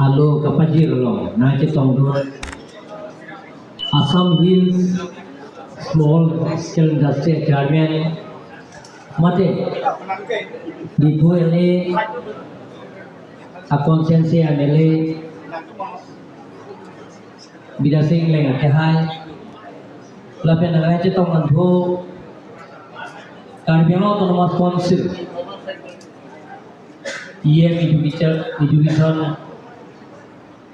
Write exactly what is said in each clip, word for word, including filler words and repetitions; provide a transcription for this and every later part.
Alo kapajir along nangchetongdun Assam Hills Small Scale Industry Chairman mate Diphu L A a constituency M L A Bidya Sing Engleng akehai, lapen nangchetong anthu Karbi Anglong Autonomous Council E M Education, Education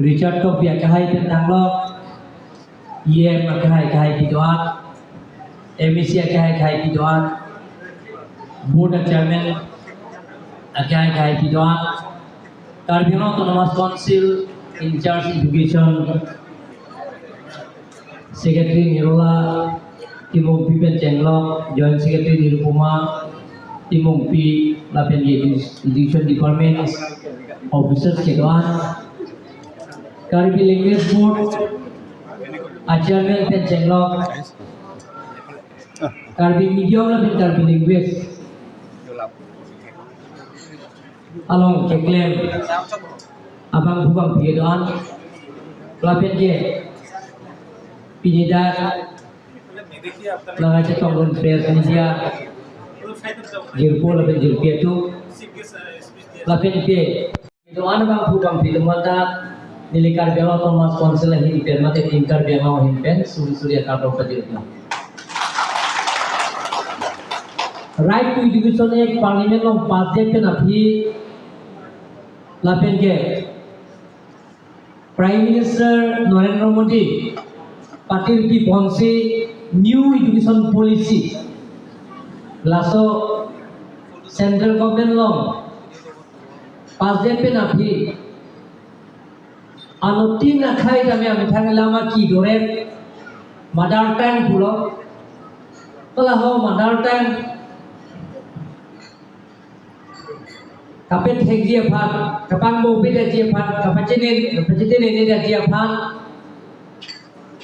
Richard Tokbi akehai pen tanglo, E M akehai akehai kedo-an, M A C akehai akehai kedo-an, Board Chairman akehai akehai kedo-an, Karbi Anglong Autonomous Council in charge Education Secretary Nirola Timungpi pen chenglok, Joint Secretary Nirupoma Timungpi lapen Edu-, Education Department officers kedo-an, Karbi Language Board a Chairman pen chenglok, Karbi Medium lapen Karbi Language along keklem abangphu bangphi kedo-an, lapen ke pini dak nangchetongdun press media jirpo lapen jirpi atum, lapen ke kedo-an abangphu bangphi atum anta neli Karbi Anglong Autonomous Council ahin pen mate Team Karbi Anglong ahin pen suri suri akardom pajirlo. Right to Education Act Parliament along pass det pen aphi lapen ke Prime Minister Narendra Modi patirpi ponsi New Education Policy, laso Central Government along pass det pen aphi anuttin akhei tame amethang lama ki doret mother tongue pulo. Kala ho mother tongue kapethekji aphan, kapangbo bidetji aphan, kapachene, kapachene ne detji aphan,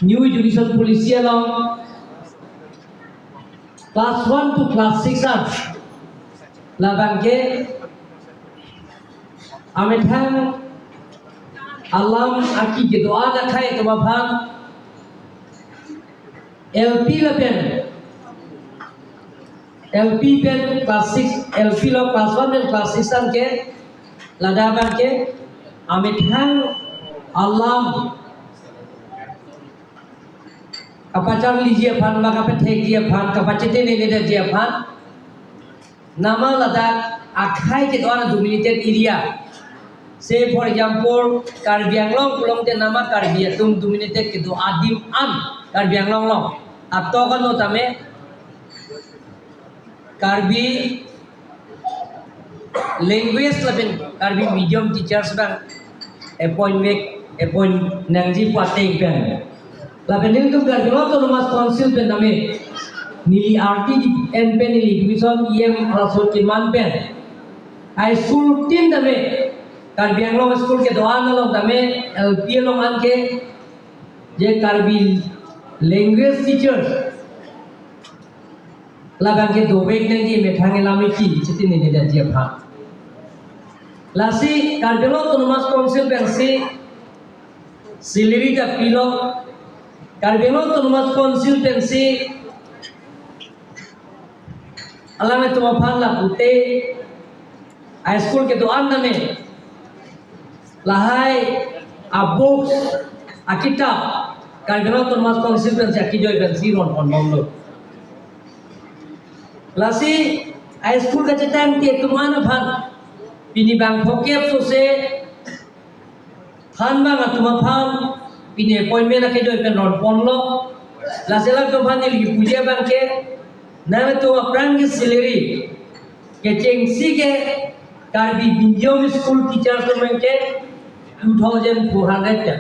New Education Policy along class one to class six an labang ke amethang alam aki kedo-an akhei atum aphan L P lapen L P pen class six, L P lo class one pen class six an ke ladak abang ke amethang alam kapacharliji aphan, ma kapethekji aphan, kapachete nene detji aphan, nama ladak akhei kedo-an dominated area. Say for example, Karbi Anglong pulote nama Karbi atum dominated kedo adim an Karbi Anglong along. Atok ano tame Karbi language lapen Karbi medium teachers abang appointment, appoint nangji pu ateng pen. Lapen nelitum Karbi Anglong Autonomous Council pen tame neli R T D N pen neli Education E M Rasul Kiman pen high school tin tame Karbi Anglong school kedo-an along tame L P along an ke je Karbi language teachers labang ke dovek nangji methang alam isi chiti nini dan ji aphan. Lasi Karbi Anglong Autonomous Council pensi salary ta pilo, Karbi Anglong Autonomous Council pensi alanglitum aphan la pute high school kedo-an tame lahai a books, a kitap Karbi Anglong Autonomous Council pensi akijoi pensi ron ponbomlo. Lasi high school kachetangte atum an aphan pini bang phokep sose thanbang atum aphan pini appointment akejoi pen ron ponlo. Lasi latum aphan neli puji abang ke nangtum aphrang ke salary kechengsi ke Karbi medium school teachers atum ke two thousand four hundred ke.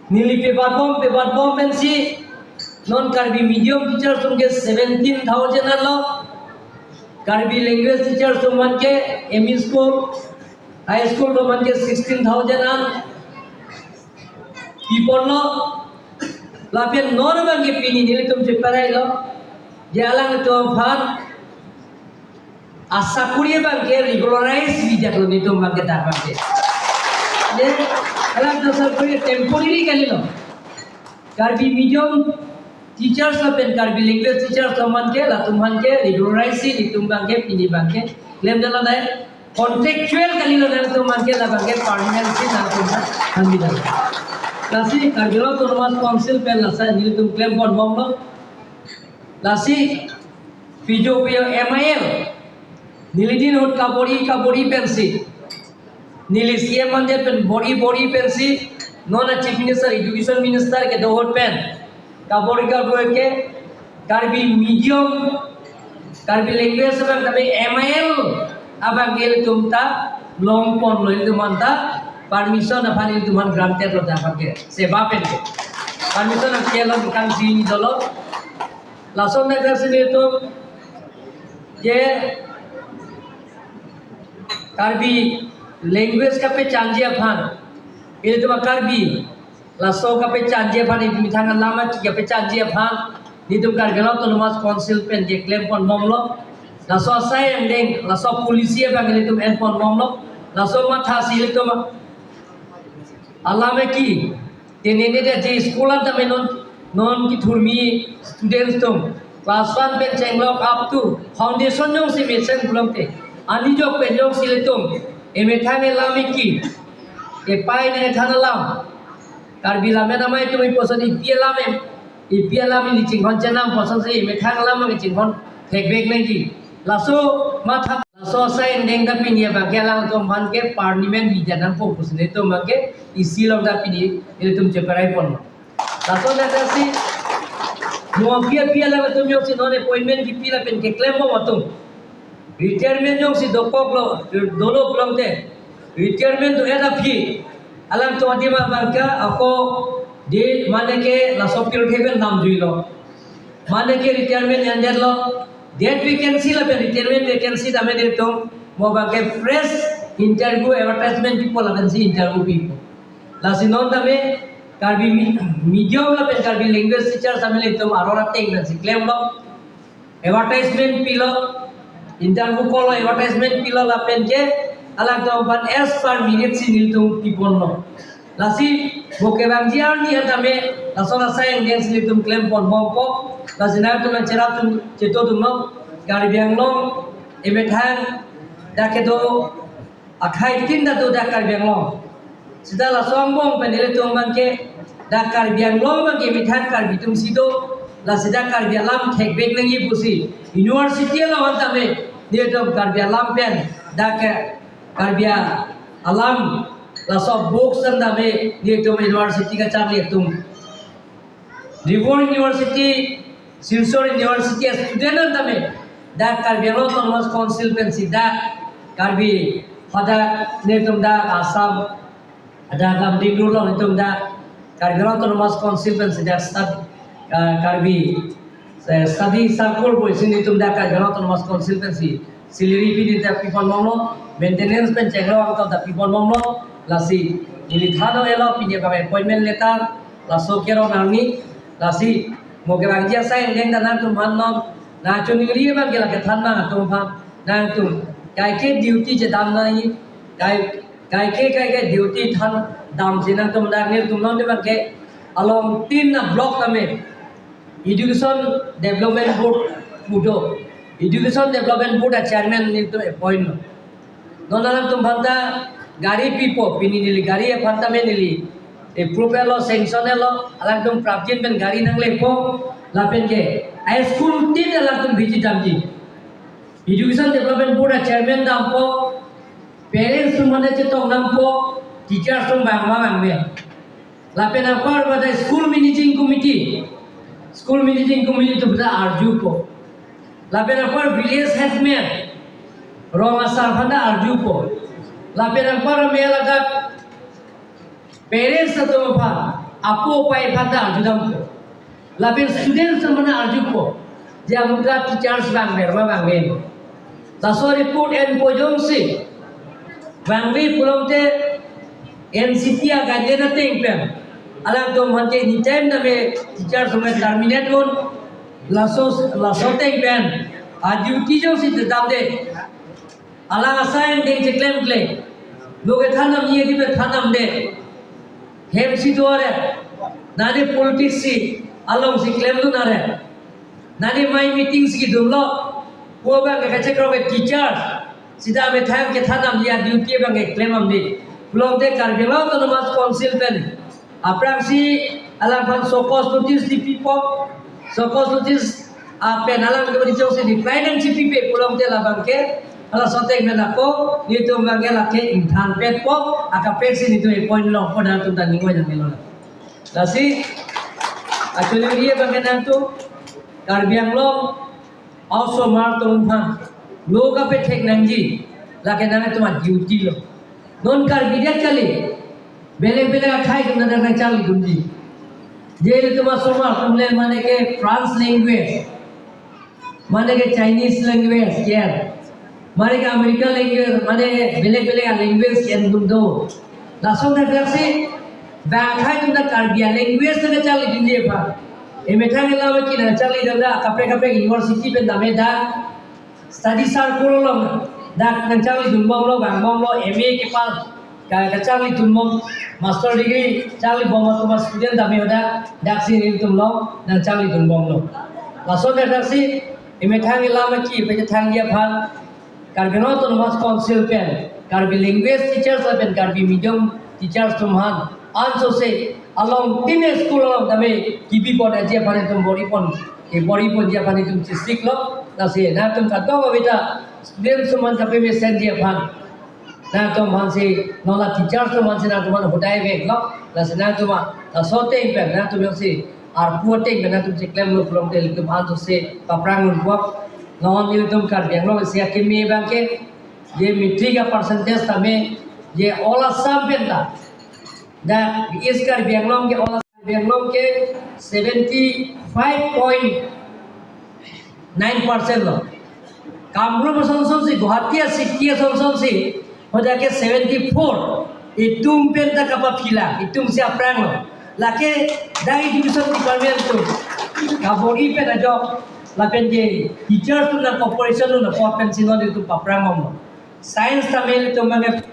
Neli pebatbom, pebatbom pensi non Karbi medium teachers atum ke seventeen thousand anlo. Karbi language teachers atum ke M E school, high school atum ke sixteen thousand an piponlo. Lapen non abang ke pini nelitum cheparailo. Je alanglitum aphan asakuri abang ke regularize pijatlo nelitum abang ke dak abang ke. Ye, alam dasar ko ye temporary kalilo. Karbi medium teachers lapen Karbi language teachers atum aphan ke, latum aphan ke regularize si nelitum abang ke, pini abang ke klemdetlo dei. Contractual kalilo, nangtum aphan ke labang ke permanent si nangtum aphan bidetlo. Lasi Karbi Anglong Autonomous Council pen lasi nelitum klem ponbomlo. Lasi pijo pijo M I L, neli din ahut kabor-i kabor-i pensi, neli C M mande pen bor-i bor-i pensi, non a Chief Minister, Education Minister kedo ahut pen kabor-i kabor-i ke Karbi medium, Karbi language abang kami M I L abang ke ilitum ta longponlo, ilitum aphan ta permission aphan ilitum aphan grantedlo, ta abang ke SEBA pen ke permission aphan ke long kang sini dolo. Lason na kasi nelitum je Karbi language kapechanji aphan, ilitum a Karbi laso kapechanji aphan, ilitum methang alam aki kapechanji aphan nelitum Karbi Anglong Autonomous Council pen je klem ponbomlo. Laso asai angdeng, laso policy abang ilitum en ponbomlo. Laso matha si ilitum alam aki, tenene de je school an tame non, non kethurmi students atum class one pen chenglok up to foundation jongsi mesen pulote, ani jok pen jongsi ilitum emethang elam iki epai nangthan alam, Karbi lam-et amei atum iposon ipi alam em, ipi alam ili chinghon chenam poson si emethang alam abang chinghon thekvek nangji. Laso matha, laso asai angdeng ta pini abang ke alangtum aphan ke permanent bidya nangpo pusi nelitum abang ke isi along ta pini ilitum cheparai pon. Laso na kasi mo aphi aphi alangtum jongsi non appointment kipi lapen keklembom atum, retirement jongsi dokoklo, dolo pulote, retirement do-et aphi alangtum adim abang ke ako de mane ke laso period ke pen namjuilo. Mane ke retirement endetlo, det vacancy lapen retirement vacancy tame nelitum mo abang ke fresh interview advertisement pipo lapensi interview pipo. Lasi non tame Karbi mi-, medium lapen Karbi language teacher tame nelitum aror ateng pensi klemlo, advertisement pilo, interview call-lo, advertisement pilo lapen ke alangtum aphan as per merit si nelitum piponlo. Lasi mo kevangji arni an tame lason asai angdeng si nelitum klem ponbompo. Lasi nangtum nangcherap atum chetongdunnon, Karbi Anglong emethang dak kedo akhai tin ta do dak Karbi Anglong. Seta laso angbong pen ilitum abang ke dak Karbi Anglong abang ke methang Karbi atum si do, lasi dak Karbi alam thekvek nangji pusi university along an tame nelitum Karbi alam pen dak ke Karbi alam laso books an tame nelitum university kacharli atum, Rivor University, Silchar University a student an tame dak Karbi Anglong Autonomous Council pensi dak Karbi hadak nelitum dak Assam, dak Lamding Rurlong nelitum dak Karbi Anglong Autonomous Council pensi dak stud-, ah, Karbi, eh, study circle pusi nelitum dak Karbi Anglong Autonomous Council pensi salary pi neli ta piponbomlo, maintenance pen chenglok angkang ta piponbomlo. Lasi neli than-elo pini abang appointment letter, laso kerong arni. Lasi mo kevangji asai angdeng ta nangtum aphan non, nangchiningri abang ke lake than nang atum aphan, nangtum kaike duty chedam nangji, kai, kaike kaike duty than damsi nangtum dak nelitum non abang ke along tin a block tame Education Development Board pu do. Education Development Board a chairman nelitum appoint lo. Non alangtum aphan ta gari pipo, pini neli gari aphan tame neli approve-lo, sanction-lo, alangtum prapjin pen gari nanglepo, lapen ke a school tin alangtum visit damji. Education Development Board a chairman dampo, parents atum mane chetong dampo, teachers atum bang bang angme. Lapen anpar pada school managing committee, school managing committee atum ta arjupo. Lapen anpar village headman, rong asar aphan ta arjupo. Lapen anpar amel adak parents atum aphan, apo apai aphan ta arjudampo. Lapen students atum aphan arjupo, je amuka teachers bang berma bang men. Laso report enpo jongsi bangli pulote N C T a guideline ateng pen alangtum aphan ke anytime tame teachers atum terminate non. Laso, laso ateng pen a duty jongsi damde, alang asai angdeng cheklem kle, Lo kethan nam ye di pen than nam de. Hem si do are. Nani politics si along si klemdun are. Nani mai meeting si dun lo. Pu abang ke kachekroi ke teachers. Sita methang kethan nam ya duty abang ke klem nam de. Pulote Karbi Anglong Autonomous Council pen aphrangsi alangphan show cause notice di pipo, show cause notice, ah, pen alang kemudian jongsi decline nangchipipe pulote labang ke, hala sotek pen ako, nelitum abang ke lake ingthan petpo, akaprek si nelitum appoint longpo, nangtum ta ning oi nang melo. Lasi, actually, ye abang ke nangtum, Karbi Anglong osomar atum aphan lo kapethek nangji, lake nangtum a-duty lo. Non Karbi det kali, belek belek akhei atum ta nangcharlidunji. Je ilitum asomar atum le mane ke French language, mane ke Chinese language, ke, mane ke American language, mane belek belek a-language ke dun do. Lason dak dak si, bang akhei atum ta Karbi a-language ta nangcharlidunji aphan. Emethang elam ke nangcharlidun ta, kaprek kaprek university pen tame dak, study circle along dak nangcharlidunbomlo, vangbomlo, M A kepass, ka, kacharlidunbom, master degree charlibom atum a-student tame dak, dak si nelitum along nangcharlidunbomlo. Lason dak dak si, emethang elam ke, pethangji aphan, Karbi Anglong Autonomous Council pen, Karbi language teachers lapen Karbi medium teachers atum aphan, ansose, along tin school along tame, kibipon aji aphan itum boripon, ke boriponji aphan itum chesik lo, lasi nangtum kadokave ta, student atum aphan kapemesenji aphan. Nangtum aphansi, non la teachers atum aphansi nangtum aphan hodai vek lo, lasi nangtum a, laso ateng pen, nangtum aphansi, arpu ateng pen nangtum cheklemlo pulote ilitum ansose paphrang unpo. Non ilitum Karbi Anglong isi akimi abang ke, ye matric a-percentage tame, ye all Assam pen ta. Dak East Karbi Anglong ke, all Karbi Anglong ke seventy five point nine percent lo. Kamrup asonson si, Guwahati a-city asonson si, hoda ke seventy four. Itum pen ta kapaphila, itum si aphrang lo. Lake dak education department atum kabor-i pen ajok, lapen je teachers atum nang cooperation lo, apot pensi non itum paphrang bomlo. Science tame ilitum mane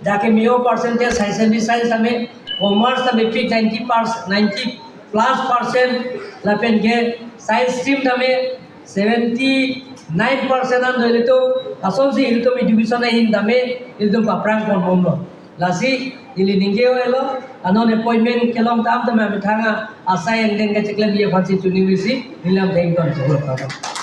dak ke meo percentage, higher secondary science tame, commerce tame pik ninety percent, ninety plus percent, lapen ke science stream tame seventy nine percent an do ilitum, asonsi ilitum education ahin tame, ilitum paphrang ponbomlo. Lasi, ili ningje-oi lo, anon appointment kelong tam tame methang a, asai angdeng kacheklemji aphansi choningri si, neli lam thengton.